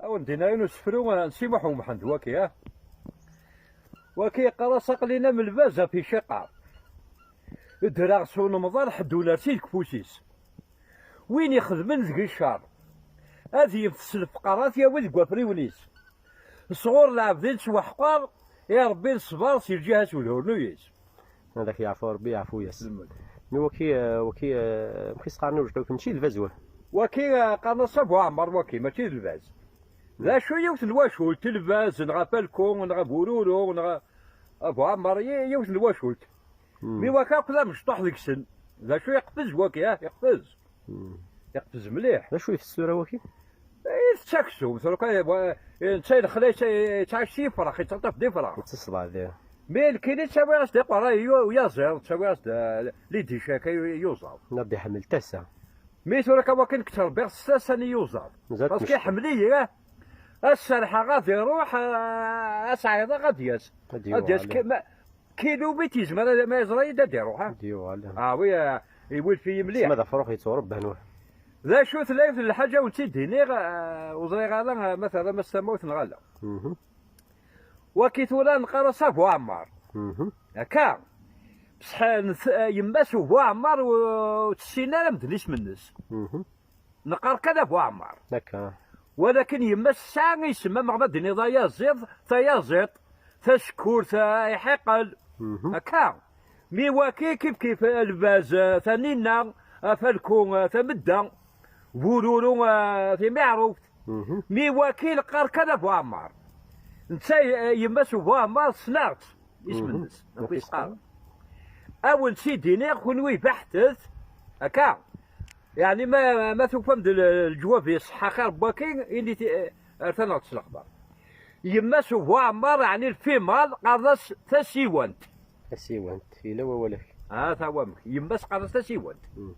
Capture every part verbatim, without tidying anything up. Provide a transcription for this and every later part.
Awen-d-yenna yiwen usefru, eh, n Si Muḥ Umḥend, waki, ah? Waki yeqqar-as: "Aql-in am lbaz ɣef iciqar. Ddreɣ s unemḍal, ḥedd ur nersi deg ufus-is. Win ixedmen deg ccer, ad yebtes lefqer, ad t-yawi deg wafriwen-is. Sɣur lɛebd i nettwaḥqer, i Ṛebbi neṣber si lǧiha-s udhurnu-is." Ad ak-yeɛfu Ṛebbi, yeɛfu-yas. Lmut. Mi waki, eh, waki, eh, amek i s-qqaren i ujeṭṭiw-ik, mačči d lbaz wa? Waki, eh, qqaren-as Abu Ɛmer, waki, mačči d lbaz. D acu, yiwet n wacult, lbaz, neɣ afalku, neɣ abururu, neɣ Abu Ɛmer, yi-, yiwet n wacult. Hmm. Mi waka akk d amecṭuḥ deg-sen. D acu, yeqfez waki, ah, yeqfez. Hmm. Yeqfez mliḥ. D acu itess tura waki? Itett aksum, tura kan, eh, netta i lexla, yetta-, yettɛac s yifrax, yettaṭṭaf-d ifrax. Yettaṣḍaɛ diɣ. Mi nekkini ttawiɣ-as-d iqerra i u-, uyaziḍ, ttawiɣ-as-d, eh, lidicaka i u-, i uẓaḍ. Ad d-iḥemmel tasa. Mi tura kan wakken ttrebbiɣ s tasa n yuẓaḍ. Mazal. Parce que tmecṭuḥ. Iḥemmel-iyi, eh? Ad serḥeɣ ad iruḥ, eh, ad s-ɛiḍeɣ ad d-yas. Ad d-yuɣal. Ad d-yas ki-, ma-, kilomètre yezmer ad, ma yeẓra-yi-d ad d-iruḥ, eh? Ad d-yuɣal. Ah oui, eh, iwulef-iyi mliḥ. Ma d afrux yetturebban wa. D acu tella yiwet n lḥaǧa ur tt-id-iniɣ, eh, ur ẓriɣ ara, eh, ma terram-as tamawt neɣ ala. Mhm. Waki tura neqqar-as Abu Ɛemmar. Mhm. Akka. Bṣeḥ, eh, yemma-s Ubu Ɛemmar ur, ur tessin ara medden isem-nnes. Mhm. Neqqar kan Abu Ɛemmar. Akka. Walakin yemma-s tesɛa isem, ameɣ ma d-tiniḍ ayaziḍ, tayaziḍt, tasekkurt, eh, iḥiqel. Mhm. Akka. Mi waki kif kif, eh, lbaz, eh, taninna, afalku, eh, tamedda, bururu, eh, timiɛruft. Mhm. Mi waki neqqar kan Abu Ɛemmar. Netta, eh, yemma-s Ubu Ɛemmar ssneɣ-tt, isem-nnes. Mhm. Amek i s-qqaren? Awen-tt-id-iniɣ, kunwi beḥtet, akka. Yeɛni ma, ma tufam-d l-, leǧwab iṣeḥḥa xir n waki, init, eh, ar taneɣ-d s lexbar. Yemma-s Ubu Ɛemmar, yeɛni lfimal, qqaren-as tasiwant. Tasiwant, yella wawal-ak. Ah, tawamek. Yemma-s qqaren-as tasiwant. Mm.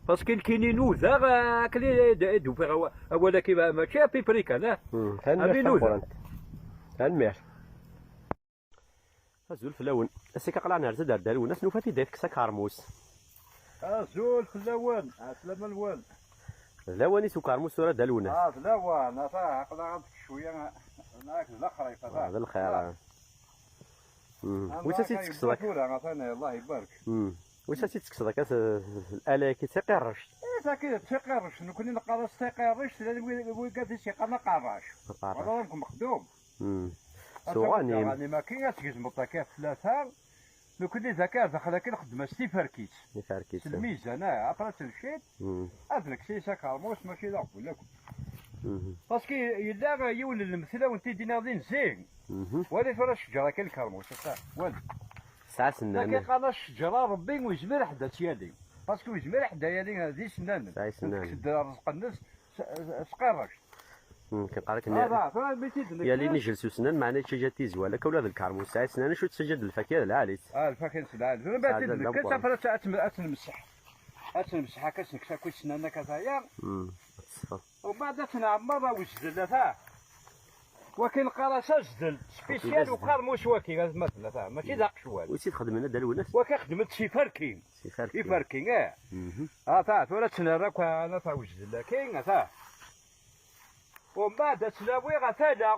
Parce que nekkini nudaɣ, eh, akken i d-, i d-ufiɣ awa-, awal-agi ma-, mačči à peu près kan, ah. Mm, tanemmirt. Ami nudaɣ. Tameqqrant. Tanemmirt. Azul fell-awen. Ass-agi aql-aɣ nerza-d ar Dda Lwennas, nufa-t-id ad tekkes akermus. Azul fell-awen, ɛeslama-nwen. D lawan-is ukermus tura Dda Lwennas. Ah, d lawan, ata aql-aɣ ad nekk cwiya, nekk d lexrif, ata. Ah, d lxir, ah. Mm. Am wiss ad tt-id-tekkseḍ akka tura, atan, Allah ibarek. Mm. Wiss ad tt-id-tekkseḍ akka s-, s-, ala-agi d tiqirrect. Eh, taki d tiqirrect, nekkni neqqar-as tiqirrect, llan wi-, wigad i s-yeqqaren aqerrac. Aqerrac. Wala ur mexdum. Mm. Ata s uɣanim. Uɣanim-agi, ad tgezmeḍ akka tlata, nekkni d akka ar daxel akka nxeddem-as tiferkit. Tiferkit. S lmizan, ah, après ad telcit, mm, ad nekkes-is akermus, mačči d aɣbel akk. Mhm. Parce que yella yiwen n lemtel awen-t-id-iniɣ din zik. Mhm. Wali tura ccǧer akka lkermus, akka, wali. Tesɛa sennan. Akka qqaren ccǧer-a Rebbi ur yezmir ḥedd ad tt-yali. Parce que ur yezmir ḥedd ad yali d isennanen. Tesɛa isennanen. Tekkes-d rrezq-nnes s, s, s tqirract. Hmm, kan qqar akken. Ah, tura mi tt-id-nekkes. Yal ini jels usennan, meɛna yettaǧǧa-d tizwal. Akka ula d lkermus, tesɛa isennanen, acu tettaǧǧa-d lfakya d lɛali-tt. Ah, lfakya d lɛali. Tura mi tt-id-nekkes, après ad tt-, ad tt-nemseḥ. Ad tt-nemseḥ akka, ad tt-nekkes akk isennanen akka taya. Hmm, ad teṣfeḍ. Umbeɛd ad tt-nɛemmer awejdel, ata. Wakin qqar-as azdel, spécial azdel. Uqermus waki, atmaten, ata. Mačči d aqecwal. Wi tt-ixedmen a Dda Lwennas? Waki xedmen-t s iferki. S iferki. Iferki, eh. Mhm. Ata, tura ad tt-nerr akk, ata, awejdel, akin, ata. Umbeɛd ad tt-nawi ɣer tala.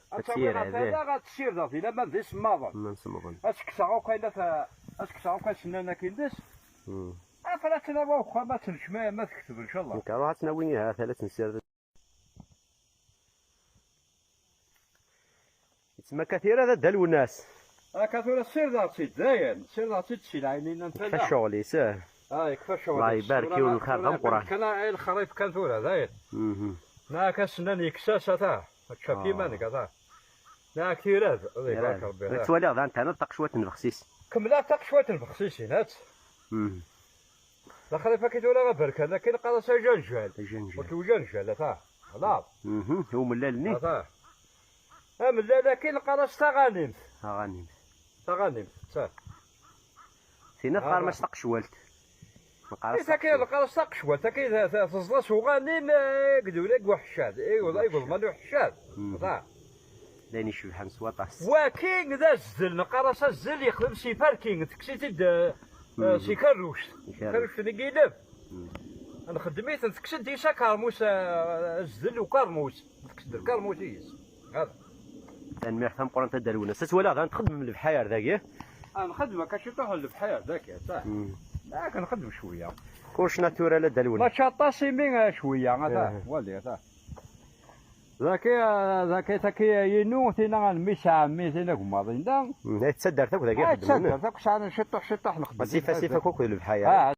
Ad tt-awi ɣer tala, ad tt-sirdeɣ di laman d isemmaḍen. Aman semmaḍen. Ad tt-kkseɣ akk ayen ata, ad tt-kkseɣ akk asennan akin des. Hmm. Afra ad tt-nawi uxxam, ad tt-nekcem, ma tekteb, ncallah. Nekk, ruḥ ad tt-nawi, iha, tala ad tt-nsired. Yettmakka tira d Dda Lwennas. Akka tura ssirdeɣ-tt-id dayen, ssirdeɣ-tt-id si lɛaynin n tala. Yekfa ccɣel-is, eh. Ah, yekfa ccɣel-is. Allah ibarek, yiwen n lxir d ameqqran. Kan ay lexrif kan tura, dayen. Mhm. Neɣ akka sennan yekkes-as, ata. Ad tcaf iman-ik, ata. Neɣ ak tirad, Allah ibarek Rebbi, ata. Ttwaliɣ daɣen tɛennaḍ taqecwalt n bexsis. Kemmleɣ taqecwalt n bexsisin, at. Mhm. Lexrif-agi tura aberkan, akken qqar-as ajanjal. Ajanjal. Ur t-ujanjal, ata. Xlaṣ. Mhm, i umellal-nni? Ata. Amellal-agi neqqar-as taɣanimt. Taɣanimt. Taɣanimt, ta. Tinna teqqarem-as taqecwalt. Neqqar-as taqecwalt. Neqqar-as taqecwalt, akken teẓḍa s uɣanim, eh, deg uḥeccad. Eh, wala, deg uḥeccad. Mhm. Ata. D ayen icebḥen s waṭas. Waki d azdel, neqqar-as azdel, yexdem si parking, tekkes-it-id, eh, eh, si kerruct. Kerruct-nni n yilef. Mhm. Nxeddem-iten, tekkes-d is akermus, eh, azdel ukermus. Tekkes-d lkermus-is. Hada. Tanemmirt tameqqrant a Dda Lwennas. Ass walaɣ daɣen txeddmem lebḥayar dagi? Ah, nxeddem akka ciṭuḥ n lebḥayar dagi, ata. Mm. Yak nxeddem cwiya. Kulec naturel a Dda Lwennas. Mačči aṭas imi, eh, cwiya, ata. Eh. Wali, ata. Daki, eh, daki, taki, eh, inu, tina n mmi-s n ɛemmi, tina gmaḍin da. Mm, eh, d taddart akk dagi. Ah, xeddmen. D taddart akk sɛan ciṭuḥ, ciṭuḥ nxeddem. Asif, asif akk akked lebḥayar. Ah.